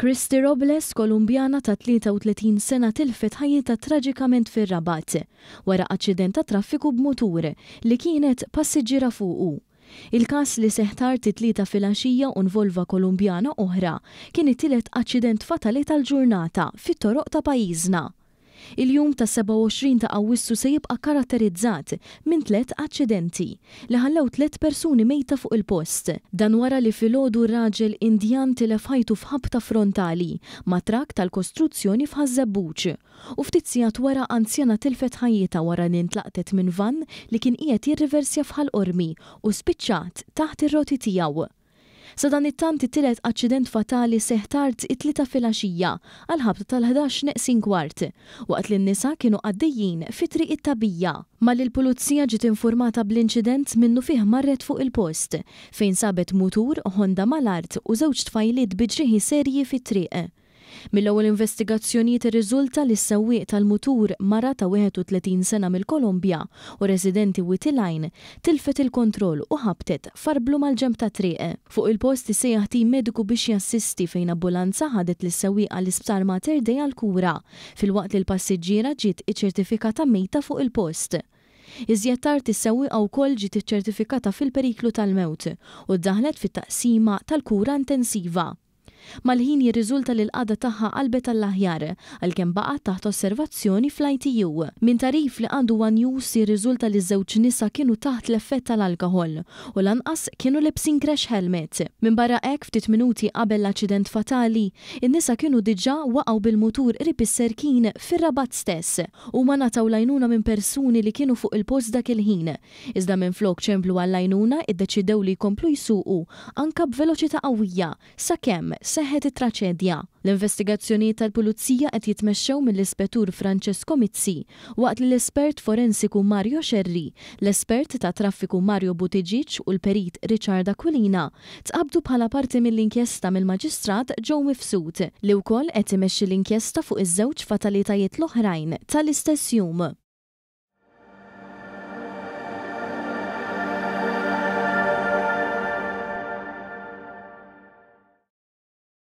Christy Robles, Kolumbjana ta' 33 sena tilfet ħajjitha traġikament fir-Rabat wara aċċident tat-traffiku b'mutur li kienet passiġġiera fuqu. Il-każ li seħħ tard it-Tlieta filgħaxija u nvolva Kolumbjana oħra kien it-tielet aċċident fatali tal-ġurnata fit-toroq ta' pajjiżna. Il-jum tas-27 ta' Awwissu se jibqa' karatterizzat minn tlett aċċidenti, li ħallew tlett persuni mejta fuq il-post. Dan wara li filgħodu raġel Indjan tilef ħajtu f'ħabta frontali ma' trakk tal-kostruzzjoni f'Ħaż-Żebbuġ. U ftit sigħat wara anzjana tilfet ħajjitha wara li ntlaqtet minn vann li kien qiegħed jirriversja f'Ħal Qormi u spiċċat taħt ir-roti tiegħu. Sadanittant it-tielet aċċident fatali seħħ tard it-Tlieta filgħaxija għall-ħabta tal-11 neqsin kwart, waqt li n-nisa kienu għaddejjin fi Triq it-Tagħbija. Malli l-Pulizija ġiet infurmata bl-inċident minnufih marret fuq il-post, fejn sabet mutur Honda mal-art u żewġ tfajliet bi ġrieħi serji fit-triq. Mill-ewwel investigazzjonijiet irriżulta li s-sewwieq tal-mutur, mara ta' 31 sena mill-Kolombja u residenti Wied il-Għajn, tilfet il-kontroll u ħabtet f'arblu mal-ġenb tat-triq. Fuq il-post issejjaħ tim mediku biex jassisti fejn ambulanza ħadet lis-sewwieqa l-Isptar Mater Dei għall-kura, filwaqt li l-passiġġiera ġiet iċċertifikata mejta fuq il-post. Iżjed tard is-sewwieqa wkoll ġiet iċċertifikata fil-periklu tal-mewt u ddaħħlet fit-taqsima tal-kura intensiva. Mal-ħin jirriżulta li l-qagħda tagħha qalbet għall-aħjar, għalkemm baqgħet taħt osservazzjoni fl-ITU. Minn tagħrif li għandu one News jirriżulta li ż-żewġ nisa kienu taħt l-effett tal-alkoħol u lanqas kienu lebsin crash helmet. Minbarra hekk, ftit minuti qabel l-aċċident fatali, in-nisa kienu diġà waqgħu bil-mutur qrib is-Serkin fir-Rabat stess. Huma ngħataw l-għajnuna minn persuni li kienu fuq il-post dak il-ħin. Iżda minflok ċemplu għall-għajnuna iddeċidew li jkomplu jsuqu anka b'veloċità qawwija sakemm seħħet it-traċedja. L-investigazzjonijiet tal-Pulizija qed jitmexxew mill-Ispettur Francesco Mizzi, waqt li l-espert forensiku Mario Scerri, l-espert tat-traffiku Mario Buttigieg u l-perit Richard Aquilina tqabbdu bħala parti mill-inkjesta mill-Maġistrat Joe Mifsud, li wkoll qed imexxi l-inkjesta fuq iż-żewġ fatalitajiet l-oħrajn tal-istess jum.